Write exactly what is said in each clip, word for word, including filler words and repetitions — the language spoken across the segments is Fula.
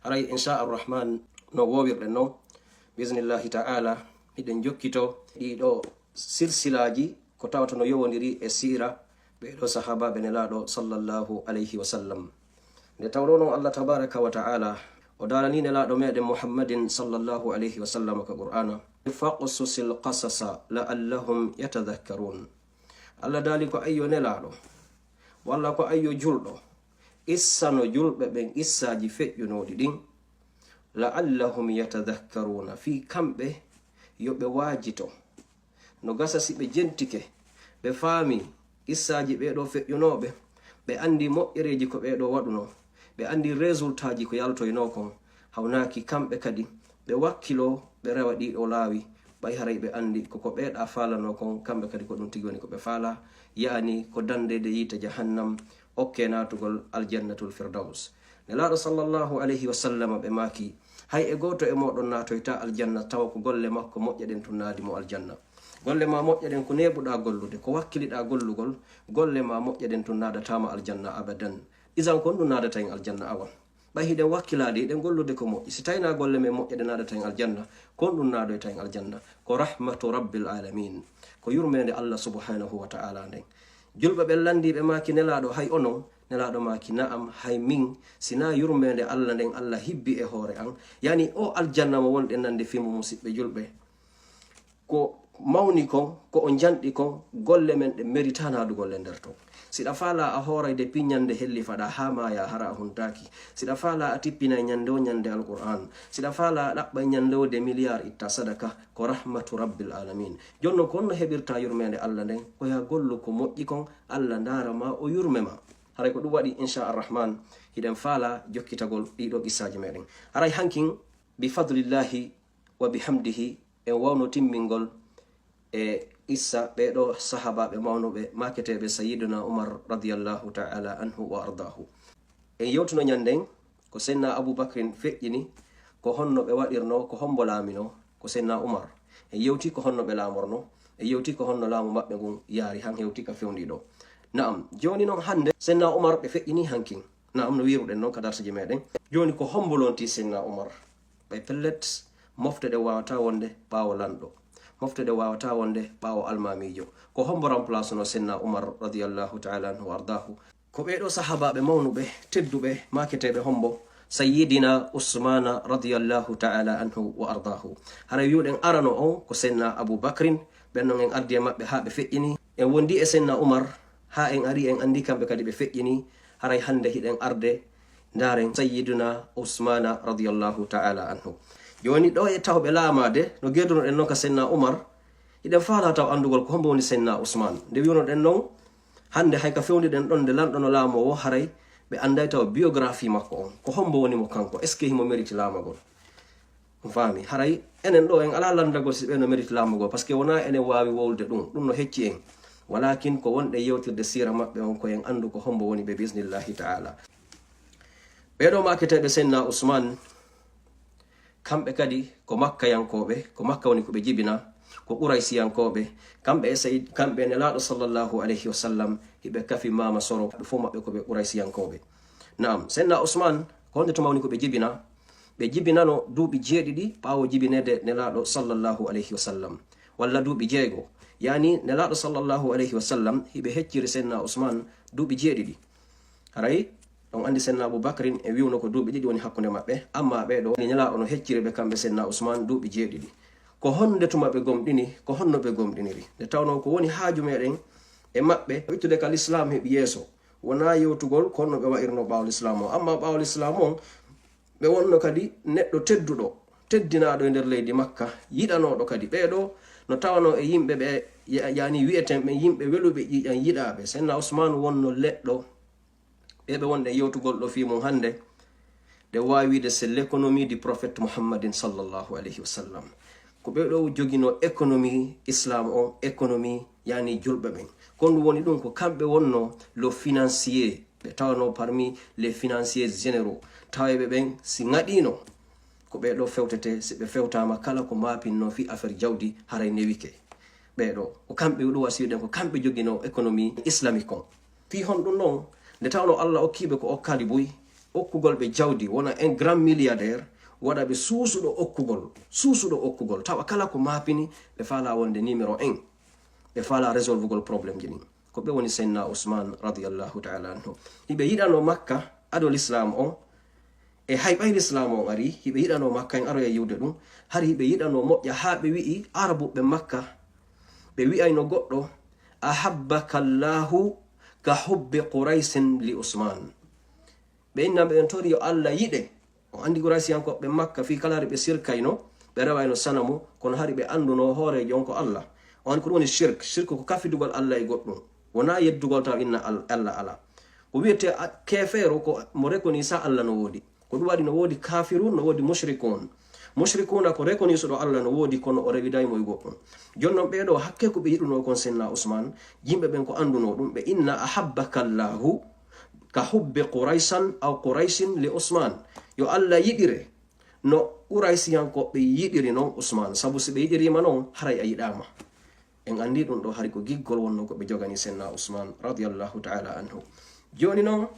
Haray, insha arrahman, no woowirɗen non, bismillahi ta'ala, hiɗen jokkito ɗiɗo silsilaaji ko tawata no yowondiri e siira ɓeeɗo sahaabaaɓe Nelaaɗo sallallahu alayhi wa sallam. Nde tawno non Allah tabaraka wa ta'ala o daalani Nelaaɗo meɗen Muhammadin sallallahu alayhi wa sallam ka Qur'aana, "Faqsusil qasasa la'allahum yatadhakkarun." Allah daali ko ayyo Nelaaɗo, walla ko ayyo julɗo, issano julɓe ɓen issaaji feƴƴunooɗi ɗin, "la'allahum yatadhakkaruna", fii kamɓe yo ɓe waajito. No gasa si ɓe jentike, ɓe faami issaaji ɓee ɗoo feƴƴunooɓe, ɓe anndi moƴƴereeji ko ɓee ɗoo waɗunoo, ɓe anndi résultat ji ko yaltoynoo kon, hawnaaki kamɓe kadi ɓe wakkiloo, ɓe rewa ɗii ɗoo laawi, ɓay haray ɓe anndi ko ko ɓee ɗaa faalanoo kon, kamɓe kadi ko ɗum tigi woni ko ɓe faalaa, yaani ko danndeede yiite jahannam, okkee naatugol aljannatul firdaws. Nelaaɗo sallallahu alayhi wa sallam ɓe maaki, hay e gooto e mooɗon naatoytaa aljanna tawa ko golle makko moƴƴe ɗen tun naadi mo aljanna. Golle maa moƴƴe ɗen ko neeɓuɗaa gollude, ko wakkiliɗaa gollugol, golle maa moƴƴe ɗen tun naadataa ma aljanna abadan. Isan kon ɗum naadata en aljanna awa. Ɓay hiɗen wakkilaade, hiɗen gollude ko moƴƴi. Si taynaa golle men moƴƴe ɗe naadata en aljanna, kon ɗum naadoyta en aljanna. Ko rahmatu rabbil alamin. Ko yurmeende Allah subhanahu wa ta'ala nden. Julɓe ɓen lanndii ɓe maaki, Nelaaɗo, hay onon? Nelaaɗo maaki, na'am, hay min, si naa yurmeende Allah nden Allah hibbi e hoore an. Yani o aljanna mo wonɗen nande fii mo, musiɓɓe julɓe. Ko mawni kon, ko o njanɗi kon, golle men ɗe mérita naadugol e nder ton. Si ɗa faalaa a hoorayde pii ñande hellifaɗaa haa maayaa hara a huntaaki. Si ɗa faalaa a tippinay ñande o ñande Alqur'aan. Si ɗa faalaa a ɗaɓɓay ñande o de milliard itta sadaka, ko rahmatu rabbil alamin. Jonno ko honno heɓirta yurmeende Allah nden? Ko yaa gollu ko moƴƴi kon, Allah ndaara ma, o yurme ma. Haray ko ɗum waɗi, insha arrahman, hiɗen faalaa jokkitagol ɗii ɗoo qissaaji meɗen. Haray hankin, bi fadlillahi wa bi hamdihi, en wawno timmingol e qissa ɓee ɗoo sahaabaaɓe mawnuɓe, maaketeeɓe Sayyiduna Umar radiyallahu ta'ala anhu wa ardaahu. En yewtuno ñanden ko Senna Abu Bakrin feƴƴini, ko honno ɓe waɗirno, ko hombo laaminoo, ko Senna Umar. En yewti ko honno ɓe laamorno, en yewti ko honno laamu maɓɓe ngun yaari, han hewti ka fewndi ɗoo. Na'am, jooni non hande Senna Umar ɓe feƴƴini hankin. Na'am, no wiiruɗen non ka darsuji meɗen. Jooni ko hombo lonti Senna Umar? Ɓay pellet, mofte ɗe waawata wonde ɓaawo lanɗo. Mofte ɗe waawata wonde ɓaawo almaamiijo. Ko hombo remplace no Senna Umar radiyallahu ta'ala anhu wa ardaahu? Ko ɓee ɗoo sahaabaaɓe mawnuɓe, tedduɓe, maaketeeɓe hombo? Sayyidina Usmana radiyallahu ta'ala anhu wa ardaahu. Haray wi'uɗen arano on ko Senna Abu Bakrin, ɓen non en ardi e maɓɓe haa ɓe feƴƴini. En wondi e Senna Umar haa en ari en anndi kamɓe kadi ɓe feƴƴini. Haray hande hiɗen arde ndaaren Sayyiduna Usmana radiyallahu ta'ala anhu. Jooni ɗoo e tawɓe laamaade, no geedunoɗen non ka Senna Umar, hiɗen faalaa taw anndugol ko hombo woni Senna Usman. Nde wi'unoɗen non, hande hay ka fewndiɗen ɗon nde lanɗo no laamoo woo, haray ɓe annday taw biographie makko on. Ko hombo woni mo kanko? Est-ce que himo mérite laamagol? On faami? Haray enen ɗoo en alaa lanndagol si ɓee no mérite laamagol, parce que wonaa enen waawi wowlude ɗum, ɗum no hecci en. Walakin ko wonɗen yewtirde siira maɓɓe on, ko en anndu ko hombo woni ɓe, bismillahi ta'ala. Ɓee ɗoo maaketeeɓe Senna Usman, kamɓe kadi ko Makkayankooɓe, ko Makka woni ko ɓe jibina, ko Quraysiyankooɓe, kamɓe e Sayyid-, kamɓe e Nelaaɗo sallallahu alayhi wa sallam, hiɓe kafi maama soro, ɓe fof maɓɓe ko ɓe Quraysiyankooɓe. Naam, Senna Usman, ko honde tuma woni ko ɓe jibina? Ɓe jibinano duuɓi jeeɗiɗi ɓaawo jibineede Nelaaɗo sallallahu alayhi wa sallam, walla duuɓi jeego. Yani, Nelaaɗo sallallahu alayhi wa sallam, hiɓe hecciri Senna Usman duuɓi jeeɗiɗi. Haray, on anndi Senna Abu Bakrin e wi'uno ko duuɓi ɗiɗi woni hakkunde maɓɓe, amma ɓee ɗoo, Nelaaɗo no hecciri ɓe kamɓe Senna Usman duuɓi jeeɗiɗi. Ko honde tuma ɓe gomɗini, ko honno ɓe gomɗiniri? Nde tawnoo ko woni haaju meɗen e maɓɓe, ittude ka Lislaam heɓi yeeso. Wonaa yewtugol ko honno ɓe wa'irno ɓaawo Lislaam on. Amma ɓaawo Lislaam on, ɓe wonno kadi neɗɗo tedduɗo, teddinaaɗo e nder leydi Makka, yiɗanooɗo kadi. Ɓee ɗoo no tawanoo e yimɓe ɓe, ya-, yani wi'eten ɓen yimɓe weluɓe ƴiiƴan, yiɗaaɓe. Senna Usman wonno leɗɗo ɓee ɓe wonɗen yewtugol ɗoo fii mum hande, ɗe waawi wiide c'est l'économie du prophète Muhammadin sallallahu alayhi wa sallam. Ko ɓee ɗoo joginoo économie Islam on, économie yani julɓe ɓen. Ko ɗum woni ɗum, ko kamɓe wonno le financier, ɓe tawanoo parmi les financiers généraux. Tawayɓe ɓen si ŋaɗiino, ko ɓee ɗoo fewtete, si ɓe fewtaama kala ko maapinnoo fii affaire jawdi, haray newike. Ɓee ɗoo, ko kamɓe ɗum wasi wi'uɗen, ko kamɓe joginoo économie islamique on. Fii honɗum non? Nde tawnoo Allah okkiiɓe ko okkaali buy, okkugol ɓe jawdi, wona un grand milliardaire, waɗa ɓe suusuɗo okkugol, suusuɗo okkugol, tawa kala ko maapini, ɓe faala wonde numéro un, ɓe faala résolvugol problème ji ɗin. Ko ɓe woni Seydina Ousmane radiyallahu ta'ala anhu. Hiɓe yiɗano Makka ado l'islam on, e hay ɓay l'islam on ari, hiɓe yiɗano Makka en aroya yiwde ɗum, hari hiɓe yiɗano moƴƴa haa ɓe wi'i Arabuɓe Makka, ɓe wi'ayno goɗɗo, "Ahabbaka Allahu ka hubbi Quraysin li Usman." Ɓe inna ɓe en tori yo Allah yiɗe. O andi Quraysiyankoɓe Makka fii kala hari ɓe sirkayno, ɓe rewayno sanamu, kono hari ɓe anduno hoorejo on ko Allah. On ko ɗum woni shirk. Shirk ko kafidugol Allah e goɗɗum. Wona yeddugol taw inna Al-, Allah ala. Ko wiyete a-, keefeero ko mo reconnaît sa Allah no woodi. Ko ɗum waɗi no woodi kafirun, no woodi mushrikun. Mushrikuna ko reconnaît suɗo Allah no woodi kono o rewiday mo e goɗɗum. Jooni non ɓee ɗoo hakke ko ɓe yiɗuno kon Senna Usman, yimɓe ɓen ko anduno ɗum, ɓe inna ahabbaka Allahu ka hubbi Quraysan aw Quraysin li Usman. Yo Allah yiɗire no Quraysiyankoɓe yiɗiri non Usman, sabu si ɓe yiɗirima non, haray a yiɗama. En andi ɗum ɗo hari ko giggol wonno ko ɓe jogani Senna Usman radiyallahu ta'ala anhu. Jooni non,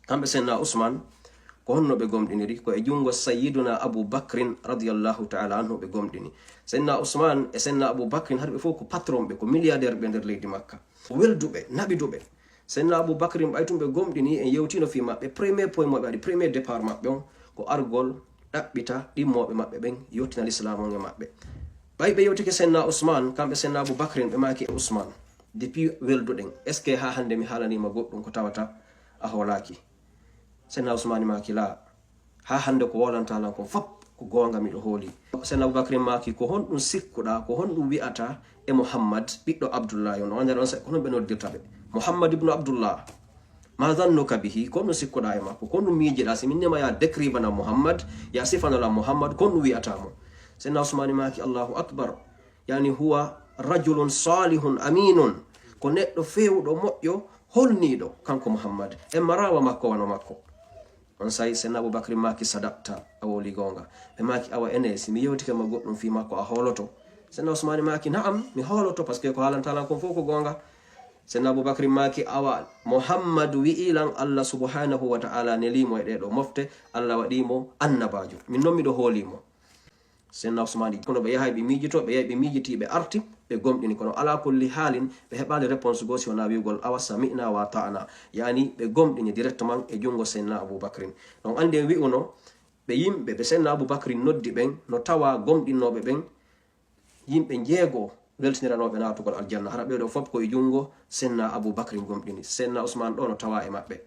kamɓe Senna Usman, ko honno ɓe gomɗiniri? Ko e jungo Sayyiduna Abu Bakrin radiyallahu ta'ala anhu ɓe gomɗini. Senna Usman e Senna Abu Bakrin hari ɓe fof ko patron ɓe, ko milliardaire ɓe nder leydi Makka. Ko welduɓe, naɓiduɓe. Senna Abu Bakrin ɓay tun ɓe gomɗini, en yewtino fii maɓɓe. Premier point mo ɓe waɗi, premier départ maɓɓe on, ko argol ɗaɓɓita ɗimmoɓe maɓɓe ɓen, yottina l'islam on e maɓɓe. Ɓay ɓe yewtike Senna Usman, kamɓe Senna Abu Bakrin, ɓe maaki Usman, depuis welduɗen, est-ce que ha hande mi haalanima goɗɗum ko tawata a hoolaki? Senna Usmani maaki, la, ha hande ko wolanta lan kon fop ko goonga, miɗo hooli. Senna Abu Bakrin maaki, ko honɗum sikkuɗa, ko honɗum wi'ata e Muhammad ɓiɗɗo Abdullahi on? O anda ɗon sa-, ko honɗum ɓe noddirta ɓe? Muhammad ibnu Abdullah. Ma zannuka bihi, ko honɗum sikkuɗa e makko? Ko honɗum miijiɗa? Si min nema ya décrivana Muhammad, ya sifana lan Muhammad, ko honɗum wi'ata mo? Senna Usmani maaki, Allahu Akbar. Yani, huwa rajulun salihun aminun. Ko neɗɗo feewuɗo, moƴƴo, holniiɗo, kanko Muhammad. En marawa makko wano makko. On say Senna Abu Bakri maaki, sadaqta, a woli goonga. Ɓe maaki, awa ene, si mi yewtike ma goɗɗum fii makko, a hooloto? Senna Usmani maaki, na'am, mi hooloto, parce que ko haalanta lan kon fof ko goonga. Senna Abu Bakri maaki, awa Muhammadu wi'i lan Allah subhanahu wa ta'ala nelimo e ɗee ɗoo mofte, Allah waɗimo annabaajo. Min non miɗo hoolimo. Senna Usmani, kono ɓe yahay ɓe miijito, ɓe yahi ɓe miijiti, ɓe arti, ɓe gomɗini. Kono ala kulli haalin, ɓe heɓaali réponse goo si wonaa wi'ugol, awa sami'na wa ata'na. Yani, ɓe gomɗini directement e jungo Senna Abu Bakrin. Donc, andi en wi'uno, ɓe yimɓe, ɓe Senna Abu Bakrin noddi ɓen, no tawa gomɗinnooɓe ɓen, yimɓe njeego weltiniranooɓe naatugol aljanna. Hara ɓee ɗoo fop ko e jungo Senna Abu Bakrin gomɗini. Senna Usman ɗoo no tawa e maɓɓe.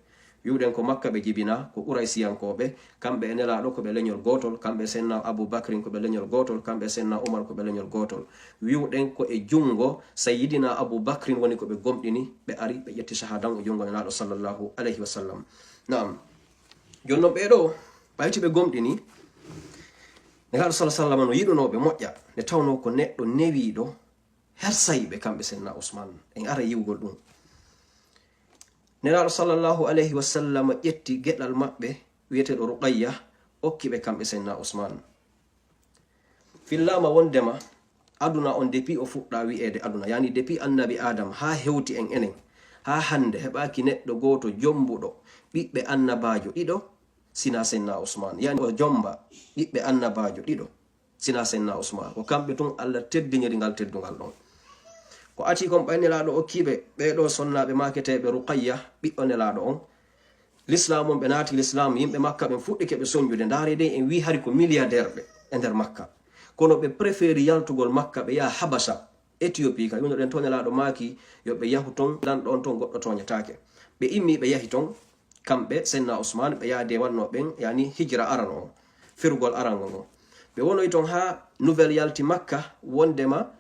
Wi'uɗen ko Makka ɓe jibina, ko Quraysiyankooɓe, kamɓe e Nelaaɗo ko ɓe leñol gootol, kamɓe e Senna Abu Bakrin ko ɓe leñol gootol, kamɓe e Senna Umar ko ɓe leñol gootol. Wi'uɗen ko e jungo Sayyidina Abu Bakrin woni ko ɓe gomɗini, ɓe ari, ɓe ƴetti shahadan e jungo Nelaaɗo sallallahu alayhi wa sallam. Naam. Jooni non ɓee ɗoo, ɓayti ɓe gomɗini, Nelaaɗo sallallahu alayhi wa sallam no yiɗunoo ɓe moƴƴa, nde tawnoo ko neɗɗo newiiɗo, hersay ɓe kamɓe Senna Usman. En ara yi'ugol ɗum. Nelaaɗo sallallahu alayhi wa sallam ƴetti geɗal maɓɓe, wi'eteeɗo Ruqayya, okki ɓe kamɓe Senna Usman. Fillaama wondema aduna on, depuis o fuɗɗa wi'eede aduna, yani depuis annabi Adam haa hewti en enen, haa hande heɓaaki neɗɗo gooto jombuɗo ɓiɓɓe annabaajo ɗiɗo, sina Senna Usman. Yani o jomba ɓiɓɓe annabaajo ɗiɗo, sina Senna Usman. Ko kamɓe tun Allah teddiniri ngal teddungal ɗon. Ko ati kon ɓay Nelaaɗo okkiiɓe ɓee ɗoo sonnaaɓe maaketeeɓe Ruqayya, ɓiɗɗo Nelaaɗo on. Lislaam on, ɓe naati Lislaam, yimɓe Makka ɓen fuɗɗike ɓe sonjude. Ndaare de, en wii hari ko milliardaire ɓe e nder Makka. Kono ɓe préféri yaltugol Makka, ɓe yaha Habasha, Éthiopie, ka wi'unoɗen to Nelaaɗo maaki yo ɓe yahu ton, lan ɗon ton goɗɗo tooñataake. Ɓe immi, ɓe yahi ton, kamɓe Senna Usman, ɓe yaha de wanno ɓen, yani hijra arano on, ferugol arango ngon. Ɓe wonoyi ton haa nouvelle yalti Makka, wondema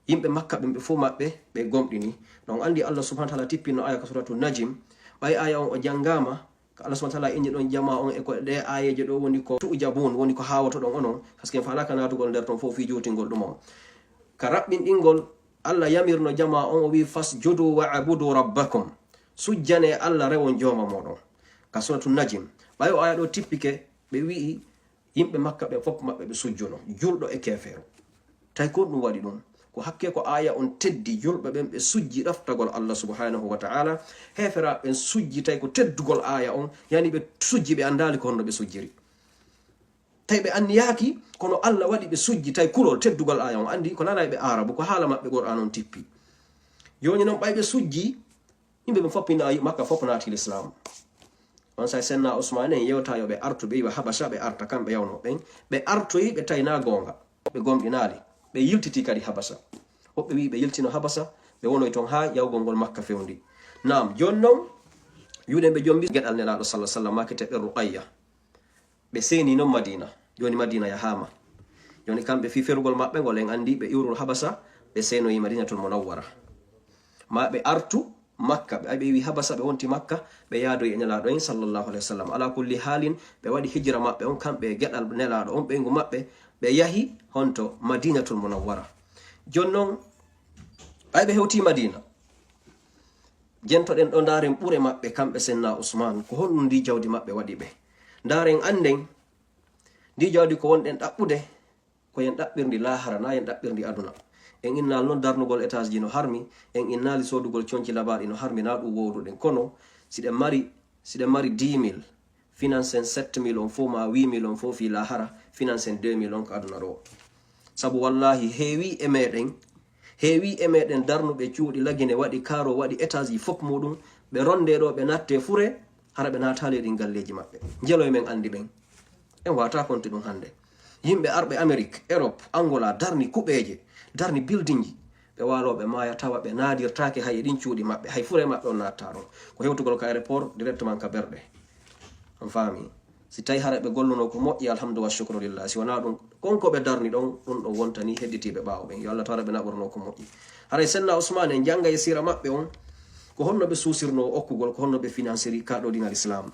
yimɓe Makka ɓen ɓe fof maɓɓe ɓe gomɗini. Ɗon andi Allah subhanahu wa ta'ala tippinno aya ka suratu Najm, ɓay aya on o jangama, ka Allah subhanahu wa ta'ala inni ɗon jama on e ko ɗe ayeje ɗo woni ko tu'jabun, woni ko hawotoɗon onon, parce que en faalaka naatugol nder ton fof fii juutingol ɗum on. Ka raɓɓinɗingol, Allah yamirno jama on, o wi, "Fasjudu wa abudu rabbakum." Sujjane Allah, rewon jooma moɗon. Ka suratu Najm. Ɓay o aya ɗo tippike, ɓe wi'i, yimɓe Makka ɓe fof maɓɓe ɓe sujjuno, julɗo e keefeero. Tawi ko ɗum waɗi ɗum? Ko hakke ko aaya on teddi, julɓe ɓen ɓe sujji ɗaftagol Allah subhanahu wa ta'ala. Heeferaaɓe ɓen sujji tawi ko teddugol aaya on, yani ɓe sujji ɓe anndaali ko honno ɓe sujjiri. Tawi ɓe anniyaaki, kono Allah waɗi ɓe sujji tawi kulol teddugol aaya on. Anndi ko nanay ɓe Aarabu, ko haala maɓɓe Qur'an on tippi. Jooni non ɓay ɓe sujji, yimɓe ɓen fof pinaa Makka fof naati l'islam. On say senna Usmaan en yewta yo ɓe artu ɓe iwa Habasa ɓe arta kamɓe yawno ɓen. Ɓe artoyi ɓe tawi na goonga. Ɓe gomɗinaali. Ɓe yiltiti kadi Habasa. Woɓɓe wi ɓe yiltino Habasa, ɓe wonoy ton haa yawgol ngol Makka fewndi. Naam, jooni non, yuɗen ɓe jombi geɗal Nelaaɗo sallallahu alaihi wasallam, makete ɓe Ruqayya. Ɓe seeni non Madina. Jooni Madina yahaama. Jooni kamɓe fii ferugol maɓɓe ngol en anndi ɓe iwrul Habasa, ɓe seenoyi Madinatul Munawwara. Ma ɓe artu Makka, ɓe, ɓe iwi Habasa, ɓe wonti Makka, ɓe yaadoyi e Nelaaɗo en sallallahu alaihi wasallam. Ala kulli haalin, ɓe waɗi hijira maɓɓe on, kamɓe e geɗal Nelaaɗo on, ɓeyngu maɓɓe, ɓe yahi honto Madinatul Munawwara. Jooni non, ɓay ɓe hewti Madina, jentoɗen ɗo, ndaaren ɓure maɓɓe, kamɓe senna Usmaan, ko honɗum ndi jawdi maɓɓe waɗi ɓe. Ndaaren annden, ndi jawdi ko wonɗen ɗaɓɓude, ko yen ɗaɓɓirndi laahara, na yen ɗaɓɓirndi aduna. En innaali non darnugol étage ji no harmi, en innaali soodugol conci labaaɗi no harmi, na ɗum wowluɗen. Kono, siɗen mari, siɗen mari dix mille, financen sept mille on fof ma huit mille on fof fii laahara, financen deux mille on ko aduna ɗo. Sabu wallahi, heewi e meɗen, heewi e meɗen darnuɓe cuuɗi Lagine, waɗi kaaro, waɗi étage ji fof muɗum, ɓe ronde ɗo, ɓe natte fure, hara ɓe naataali e ɗin galleeji maɓɓe. Njeloy men anndi ɓen. En wata konti ɗum hannde. Yimɓe arɓe Amérique, Europe, Angola, darni kuɓeeje, darni building ji. Ɓe waalooɓe maaya tawa ɓe naadirtaake hay e ɗin cuuɗi maɓɓe, hay fure maɓɓe on naatta ɗon. Ko hewtugol ka aéroport directement ka berɗe. On faami? Si tawi hara ɓe golluno ko moƴƴi, alhamdu wa shukru lillah. Si wonaa ɗum, kon ko ɓe darni ɗon, ɗum ɗon wontani hedditiiɓe ɓaawo ɓen. Yo Allah taala ɓe naɓorno ko moƴƴi. Haray senna Usmaan en jannga e siira maɓɓe on, ko honno ɓe suusirno okkugol, ko honno ɓe finansiri ka ɗo diinal Islam.